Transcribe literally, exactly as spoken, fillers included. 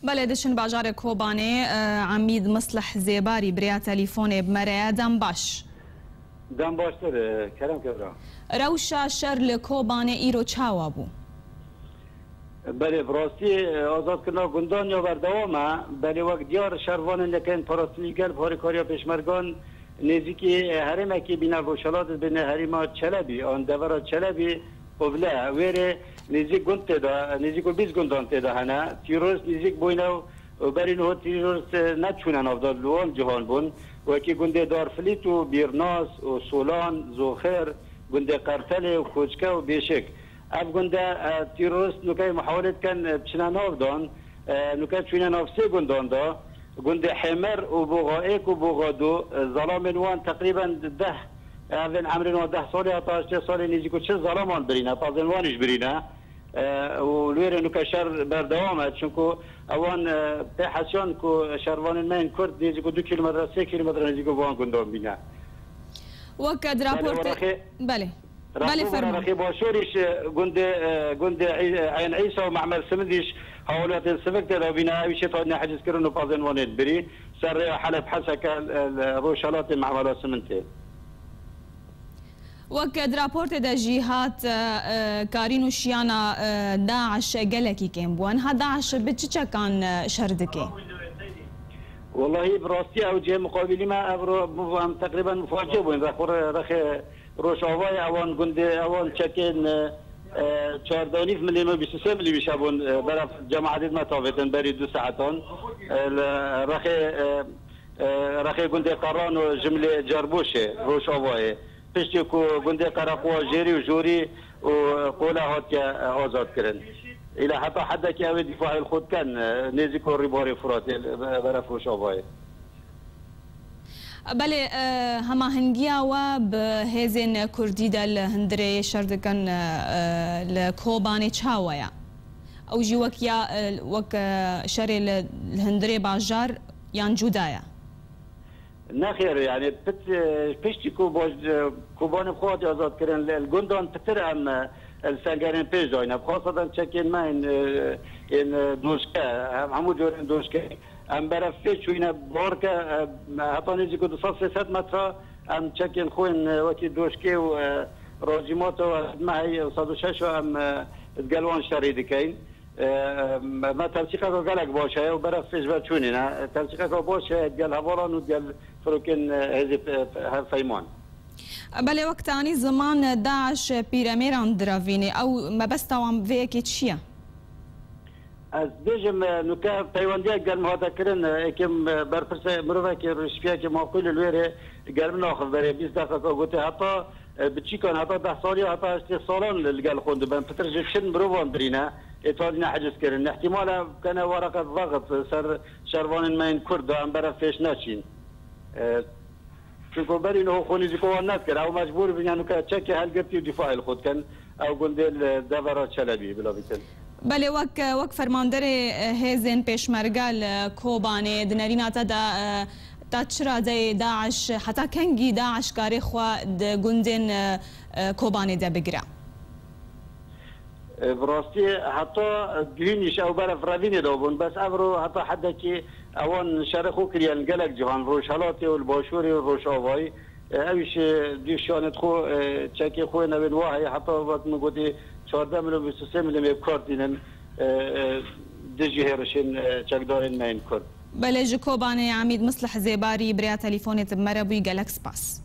Belê, diçin bajarê Kobanê, e, Emîd Mislih Zêbarî bi rêya telîfonê bi me re ye. Dem baş. Dem baştir, e, Kerem Kevra. Rewşa şer li Kobanê îro çawa bû? Belê, bi rastî, e, azadkirina gundan ya berdewam e. Belê, wek diyar şervanên yekên parastinî gel bi harîkariya pêşmergan nêzîkî, e, herêmekî bîne rojhilat, bîne herêma Çelebî, an devera Çelebî, Qubile. Wêrê nêzîk gund tê de, nêzîk û bîst gundan tê de hene. Tîrorist nêzîk bûyne û berî niho tîrorist, e, neçûne navdan, li wan cihan bûn. Wekî gundê Darfilît û Bîrnas û Solan, Zoxêr, gundê Qertelê û Koçke û Bêşik. Ev gunde, e, tîrorist nûkeyê muhawelê dikin, e, biçine navdan, e, nûke çûne nav sê gundan de. Gundê Hêmer û Boxa Êk û Boxa Du, e, zelamên wan teqrîben deh, evên emrên wan deh salî heta heştê salî nêzîk û çil zelaman birîne, pazên wan jî birîne. E, û li wêrê nûke şer berdewam e, çunku ewan, e, pê hesiyan ku şervanên me yên Kurd nêzîk û du kîlometre, sê kîlometre nêzîk û van gundan bîne. Wek di Belê, raportê, weraxê, belê. Belê, raporê fermûn. Weraxê Başûrî ji gundê, e, gundê Ey-, Eyn Îsa û Mehmed Simindî ji hawlatên sivik tê de bîne, ew jî tadine hecizkirin û pazên wan ên birî. Ser rêya Heleb Heseke, e, li rojhelatê Mehmeda Simintê. Wek di raportê de jî hat, e, e, karîn û şiyana, e, DAIŞ gelekî kêm bû. Niha DAIŞ bi çi çekan, e, şer dike? Wellahî, bi rastî ew cihê muqabilî me, ev ro-, bu, em teqrîben muface bûn. Rexwe-, rexê Rojavayê ewan gundê, ewan çekên, e, e, çardeh û nîv milîm û bîst û sê milîm îşe bûn, e, beref cemaetê me tavêtin berî du saetan. E, li rexê, e, e, rexê gundê Qeran û Jimlê Cerboşê, Rojavayê. Piştî ku gundê Qereqowa Jêrî û Jorî û Qole hatiye, e, azad kirin. Îla heta hedekî ew ê dîfaê li xwe dikin, e, nêzîk û rîbarê Furatê, e, beref Rojavayê. Belê, e, hemahengiya we bi hêzên kurdî de li hundirê şer dikin, e, e, li Kobanê çawa ye? Ew jî wek ya, e, wek, e, şerê li, li hundirê bajar yan cuda ye? Nexêr, yani pit, e, piştî ku baj-, e, Kobanê bi xwe hatiye azad kirin, li, li gundan pitir em, e, li sengerên pêş dayne. Bi xaseten çekên me yên, e, yên, e, doşke, em hemû corên doşke. Em beref pê çûyîne barke, e, heta nêzîk û du sed sê sed metre em çekên xwe yên, e, wekî doşkê û, e, rajîmata û me heye sed û şeş em, e, digel wan şerî dikeyn. E, me, me tevsîqeka gelek baş heye û beref pê ji ve çûnîne. Tevsîqeka baş heye digel hevalan û digel firokên, e, hêzê, e, hevpeyman. Belê, wek te anî ziman, DAIŞ pîremêran diravînê. Ew mebesta wan vê yekê çi ye? Ez dibêjim, e, nûke peywendiyek gel min hate kirin, e, êkê, e, berpirsê mirovekî rûspiyekî maqûl li wêrê gel min axif berê bîst deqeka gotê heta, e, biçîkan heta deh salî heta heştê salan li, li gel xwe dibin. Pitir ji çil mirovan birîne, ê tadîne heciz kirin. Îhtimal e bikene wereqe vext ser şervanên me yên Kurd de em beref pêş neçîn. E, Çunku berî niho xwe nêzîka wan nedikir. Ew mecbûr bûn, yanî ke çekê helgirtî û dîfaê li xwe dikin. Ew gundê li devera Çelebî bila bîtin. Belê, wek, wek fermanderê, e, hêzên pêşmerge li Kobanê, di nerîna te de, e, ta çi radeyê DAIŞ, heta kengî DAIŞ karê xwe di gundên, e, e, Kobanê de bigire? E, bi rastî heta duhînî ji ew beref revînê de bûn, bes evro heta hedekî ewan şerê xwe kiriye li gelek cihan, Rojhelatê û li Başûrê û Rojavayî. E, ew jî du şanê xwe, e, çekê xwe newên wa heye, heta wek min gotî çardeh milyon bîst û sê milyon ê bi kar tînin, e, e, dijî hêrişên, e, çekdarên me yên Kurd. Belê, ji Kobanê Emîd Mislih Zêbarî bi rêya telîfonê tu bi me re bûyî, gelek spas.